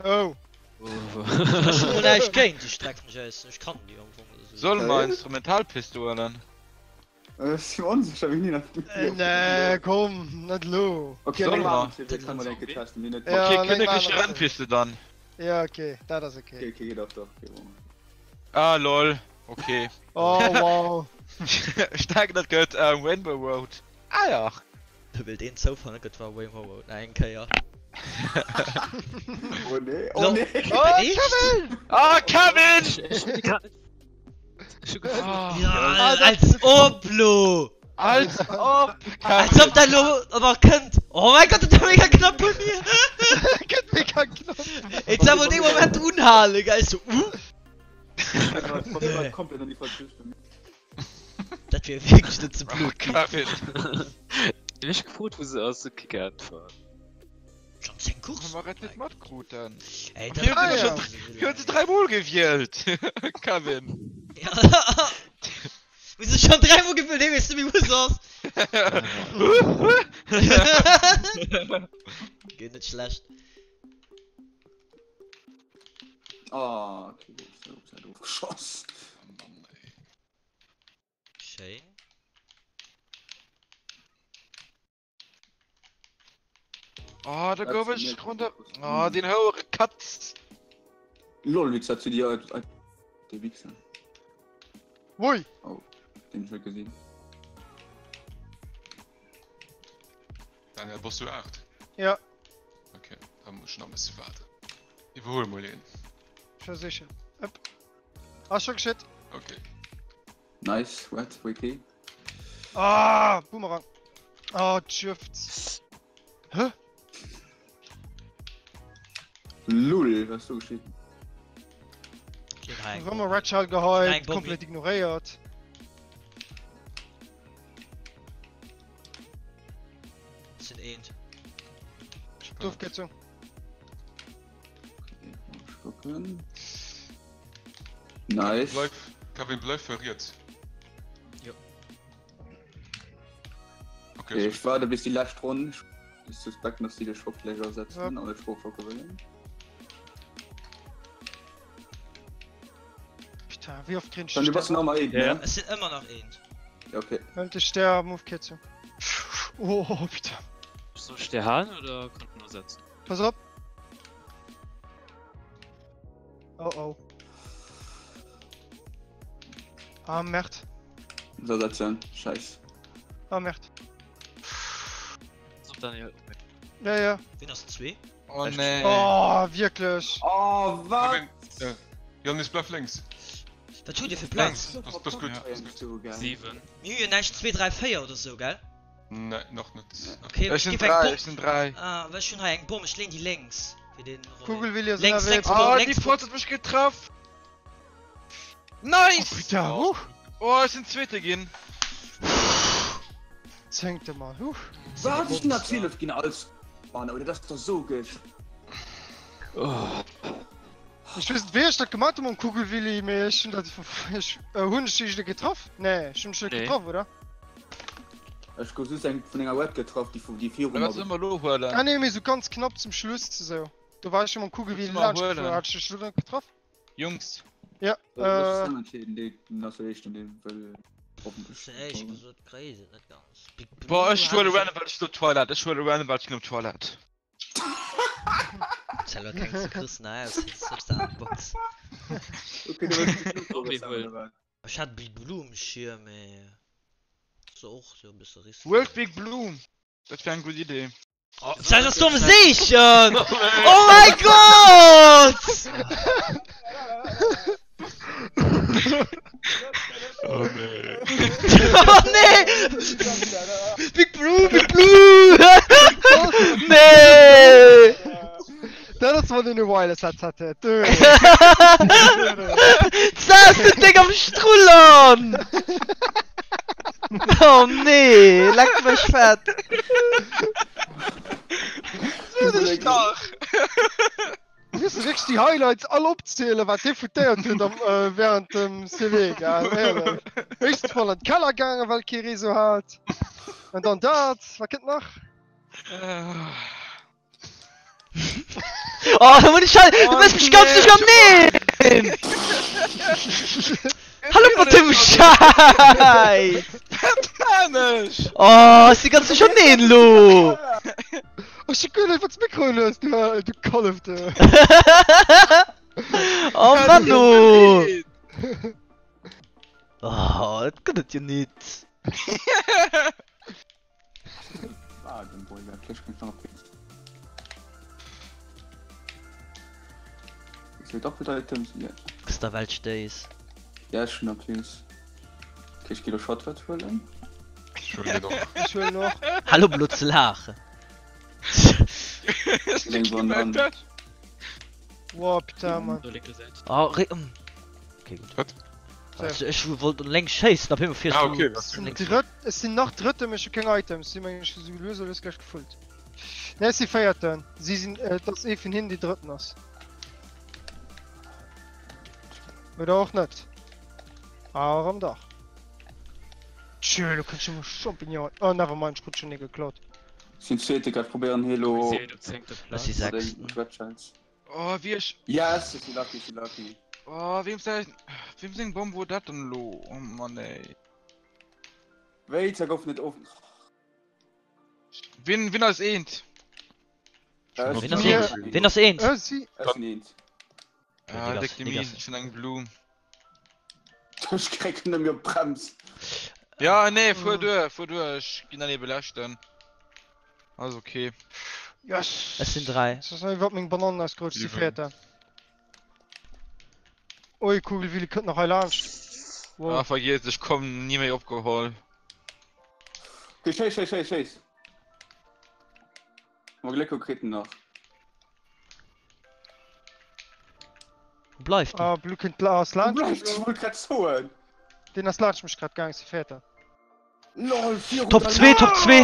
Oh. Ech hunn mol näischt géint déi Streck vun Jason, ech kann déi am Fong esou. Solle mer Instrumentalpiste huelen? Ech si mer onsécher, wéini nach. Nee, komm, net elo. Okay, Solle eng mer? aner CV kann mer enke testen, déi net. Ja, Okay, eng kinnekleche aner. Rennpiste dann. Ja, okay, dat ass okay. Okay, okay, doch, doch, okay, bon. Ah, lol. Okay. Oh, wow. Ech denken, dat gëtt ähm, Rainbow Road. Ah ja. Do wëllt een Zoufall net gëtt war Rainbow Road nach eng Kéier. Oh nee, oh Lo- nee. Oh, Echt? Kevin! Ah, Kevin! Ech hu grad net. Ech hu gefuer. Ah, Ja, Ah, dat- als ob lo! als ob! Als ob dat lo nach kënnt! Oh mein Gott, dat war mega knapp bei mir! Gëtt mega knapp! Et soll wohl dee Moment unhalen, gell? Ech so, uh! Komplett an die falsche Richtung. Dat wier wierklech net ze blöd ginn. Kevin. Den ech gefrot wou se ass, okay geäntwert. Schon 10 Coursen? Hu mer et net matkruten? Ey, Mir dat hunn Ah, ja. schon, mir hunn se dräimol gewielt! Kevin. Ja. Mir si schon dräimol gewielt, hee weess net méi wou se ass. Geet net schlecht. Ah, okay, ich hab ja doof geschoss. Mann, ey. Schéin. Oh, da gouf ech runter. Oh, den houere Katz. Lol, wie zu dir der Wichser. Wui! Oh, den schon gesehen. Daniel, bass du 8? Ja. Okay, da muss ich nach ein bisschen warten. Iwwerhol mol een. Versichen. Upp. Ass schon geschitt. Okay. Nice, what, wiki. Ah, Boomerang. Oh, Tschüfts. Hä? Lul, was du geschitt? Rëmmer Red Shell geheit, komplett ignoréiert. Sinn eent. Dof geet zu. Gucken. Nice. Bleif, Kevin, bleif verriert. Jo. Okay, Okay, ich warte bis die letzte Runde. Ich suspekt, dass die den Shop gleich ersetzen, ja. aber ich hoffe, gewinnen. Putain, wéi oft kriegen Dann du bass nach mal een, Ja. ne? Es sinn ëmmer nach eent. Ja, okay. Wëllt ech sterben, of Kierzung. Oh, putain. Soll ich dir halen oder kann ich nur setzen? Pass op. Oh oh. Ah, Merd. Soll setzen. Scheiß. Ah, Merd. Pass op Daniel. Ja, ja. Wien ass zwee? Oh nee. Oh, wierklech. Oh, wat? Kevin, äh, Janis, bleif lénks. Wat hutt dir fir Plaz? Das, das ist gut. Das ist gut. 7. Mir hu jo näischt 2, 3, 4 oder sou, gell? Nee, nach net. Okay, Ech sinn géif eng 3, Bomm. ech sinn 3. Ah, well ech hunn hei eng Bomm, ech leen déi lénks. Fir den Roy. Kugelwilli ass Lénks, ënnerwee. lénks, Bomm, Oh, déi lénks, Bomm. Fotz huet mech getraff. Nice! Oh, putain, huh. Oh, ech sinn Zweete ginn. Zéngte Mann, huh. Wat? Ech sinn nach 12 ginn als Mann, oder? Dat ass doch sou gesch. Oh. Ech weess net wéi ech dat gemat hu mam Kugelwilli, mee ech hunn dat ech hunn ech dech net getraff? Nee, ech hunn dech net Nee. getraff, oder? Ech gouf just eng vun enger Web getraff, déi vu déi viru Wat mer. soll mer lo huelen? Ah nee, mee sou ganz knapp zum Schluss esou. Do war ech jo mam Kugelwilli Wat soll mer laanscht gefuer, huelen? hat ech dech lo net getraff? Jungs. Ja, Äh. äh. Entscheeden, dee ass der éischten, dee wëll hoffentlech. Éierlech gesot kréie se et net ganz. Big Blue Boah, ech hat huele ech random, well ech op d'Toilette. Ech huele random, well ech ginn op d'Toilette. Zello keng ze Christen aus, selbst an der Box. Okay, du wëlls Big Blue Och wéi huelen, oder wat? Ech hat Big Blue um Schierm, mee ass och sou e bësse risky. Huelt Big Blue! Dat wär eng gutt Idee. Oh, das ass domm Seechen! Oh mein Gott! Oh nee. Oh nee! Big Blue, Big Blue! Nee! Dat ass wann een e Wireless Headset huet. Saß du Ding am Strullern! Oh nee, leck mech fett! Dach! Muss de wierklech déi Highlights all opzielen, wat dee foutéiert huet am, äh, während dem CW, gell? Éierlech. Éischtens mol an d'Keller gaangen, well kee Réseau hat. An dann dat. Wat kënnt nach? Oh, da muss ich halt, du musst mich ganz durcherneen! Hallo mat dem Scheiß! Panisch! Oh, ech si ganz duercherneen lo! Ech hu guer net wat Mikro hues du äh, du Kallef du. Oh Mann oh! Oh, dat gëtt et jo nit! Ah, den Boy, der Clash kann ich noch Ich will doppelt Items. Ja, Kuss der Welt stéiss. ja ich schon Please. Okay, ich gehe Shotwert holen. Ich hol dir noch. Ech huelen och. Hallo blo ze laachen. Eng Banann. Wow, putain, Mann. Oh, re mm. Okay, gut. Wat? Also, ech wollt un lénks schéissen, op eemol fiers Ah, du okay, was Sinn lénks. Drëtt, ech sinn nach Drëtte, mee ech hu keng Items. Si mengen ech hu sou lues a lues gleich gefullt. Nee, ech si Véierten. Si sinn, äh, et ass ee vun hinnen, dee Drëtten ass. Oder och net. Ah, erëm dach. Tschö, lo kënnt schon mol Champignon. Oh, never mind, ech krut schon ee geklaut. Sinn Zweete, grad probéieren Helo. Ech si Sechsten. Oh, wéi ech. Yes, ech si lucky, ech si lucky. Oh, weem säin, weem seng Bomm wor dat dann elo? Oh Mann ey. Wéi, da gouf net of. Wien, wien ass eent? Wien ass eent? Wien ass eent? Ech si. Ech sinn eent. Ah, déck de Mies, ech hunn eng Blumm. Ech krécken net méi op d'Brems. Ja, nee, fuer duer, fuer duer, ech ginn dann ebe leschten. Ass okay. Yes! Ech sinn 3. Ech ass iwwert meng Banannen ausgerutscht, si Véierter. Ui, Kugelwilli kënnt nach hei laanscht. Wow. Ah, vergiess, ech komm ni méi opgeholl. Okay, schéiss, schéiss, schéiss, schéiss. Wa Gléck hu kritt en nach. Wou bleift en? Ah, Blue kënnt la ass Wou laanscht bleift? Ech gefloen. wollt grad soen. Deen ass laanscht mech grad gaang, si Véierter. Lol, virun Top der 2, Top 2!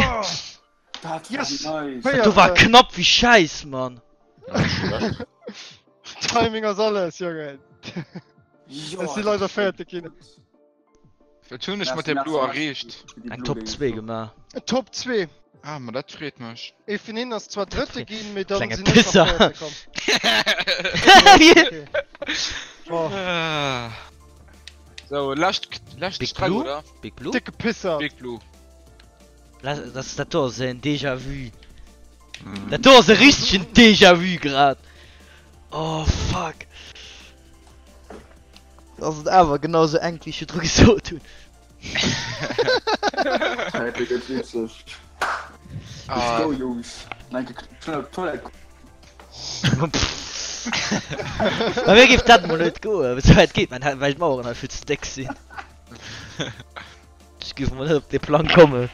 Dat war Yes! nice. Dat do war knapp wéi Schäiss, Mann! Timing ass alles, Jongen. Jo, Ech si leider Véierte ginn. Wat hunn ech mat der Blue erreecht? Eng Top 2 gemaach. Top 2. Ah, ma dat freet mech. Ee vun hinnen ass zwar Drëtte ginn, mee dann Klenge sinn ech nach Pisser. Véierte komm. Okay. Oh, So, lescht, lescht Big Streck, Blue? oder? Big Blue? dicke Pisser. Big Blue. Das, das, dat do ass en Déjà-vu. Dat do ass e richtegen Déjà-vu grad. Oh fuck. Ass et awer genau sou enk wéi ech virdru gesot hunn. Dat gëtt witzeg. Let's Ah, go, Jungs. Nein, schnell op d'Toilette. Bei mir géif dat mol net goen, sou wäit geet mein, well d'Maueren hei vill ze déck sinn. Ech géif mol net op dee Plang kommen.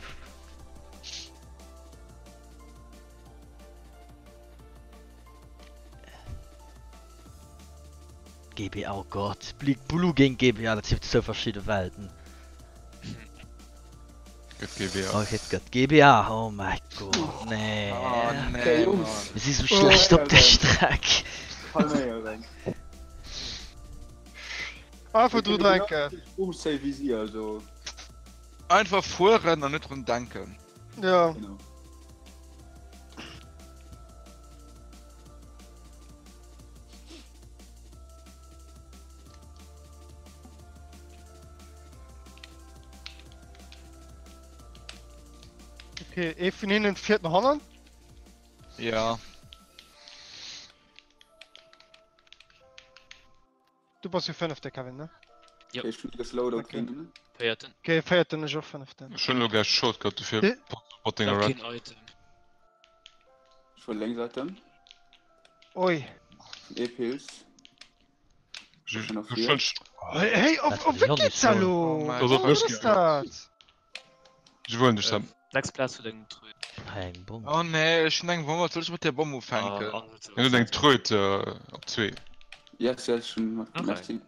GBA, oh Gott, Big Blue géint GBA, dat si zwou verschidde Welten. Gëtt GBA. Oh, et gëtt GBA, oh mäi Gott, nee. oh, nee, Okay, Jungs. Mann. Mir si sou schlecht op der Streck. Calméieren. Einfach dru denken. Um safe wie si, also. Einfach fueren an net drun denken. Ja. Genau. Okay, ee vun hinnen fiert no hannen. Ja. Du bass jo fënnefte, Kevin, ne? Jo. Okay, ech hunn geslowt op Okay. hinnen. Véierten. Okay, véierten, ech och fënneften. Ech hunn elo gläich Shortcut dofir Dee- mat denger Ich hab Red. keen Item. Ech huel lénks Item. Ui. Ee Pilz. Ech Schon auf ech vier. hunn sch- Hey, hey, op, Dat op will wéi ich och geht's nicht da soen. lo? Oh mein Das ass Wat mech ass dat? Ech wëll dech Sam. Sechs Platz für den Tröd. Hei eng Bomm. Oh nee, ech hunn eng Bomm, wat soll ech mat der Bomm ufänken? Ah, Hien huet eng Tröd äh, op zwee. Yes, yes, schon. Okay. Merci.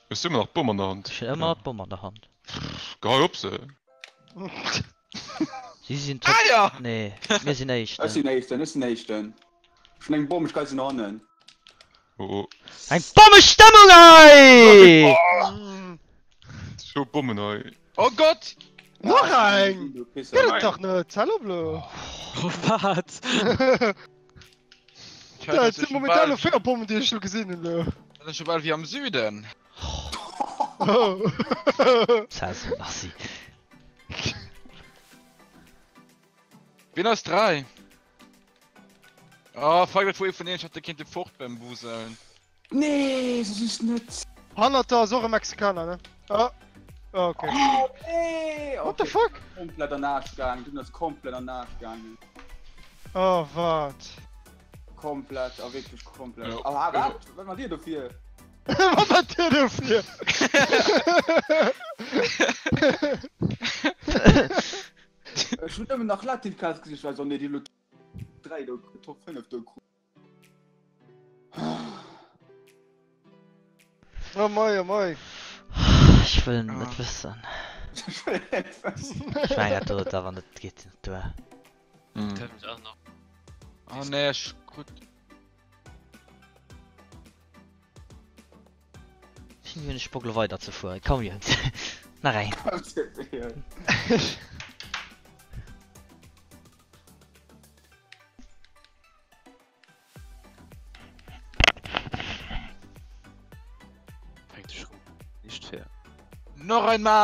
Hues du ëmmer nach d'Bomm an der Hand? Ech hunn ëmmer d'Bomm an der Hand. Gehei op se. Si sinn top. Ah ja! Nee, mir sinn Ech Éischten. sinn Éischten, ech sinn Éischten. Ech hunn eng Bomm, ech gehe se no hannen. Oh oh. Eng Bommestëmmung hei! Zwou Bommen hei. Oh Gott! Nach Ah, eng! Du Pisser. Gëtt et dach net! Hal op lo! Oh, wat? Dat sinn momentan lo 4 Bommen, déi ech lo gesinn hunn lo. Dat ass scho bal wéi am Süden. Oh. Sasu, merci. Wien ass 3? Oh fuck, dat wor ee vun deenen, ech hätt de kinnte fort beim Wuseln. Nee, se just net. Hannert der ass och e Mexikaner, ne? Oh. Oh, okay. Oh, nee! What the fuck? Komplett an Arsch gaangen. Du ass komplett an Arsch gaangen. Oh, wat? Komplett, a wierklech komplett. Ja. Aber wat? Wat mat dir dofir? Wat mat dir dofir? Ech hunn nëmmen nach Latin Cars gesinn, ech war esou, nee, déi elo Top 3 do, Top 5 do krut. Oh mei, oh mei. Ech wëll net wëssen. Ech wëll net wëssen. Ech mengen dat do huet awer net, geet net duer. Kënnt auch nach. Oh nee, ech krut. Ech hunn ech Bock lo weider ze fueren. Komm Jungs, nach eng. Fänkt sech rëm nicht fair. Noch einmal!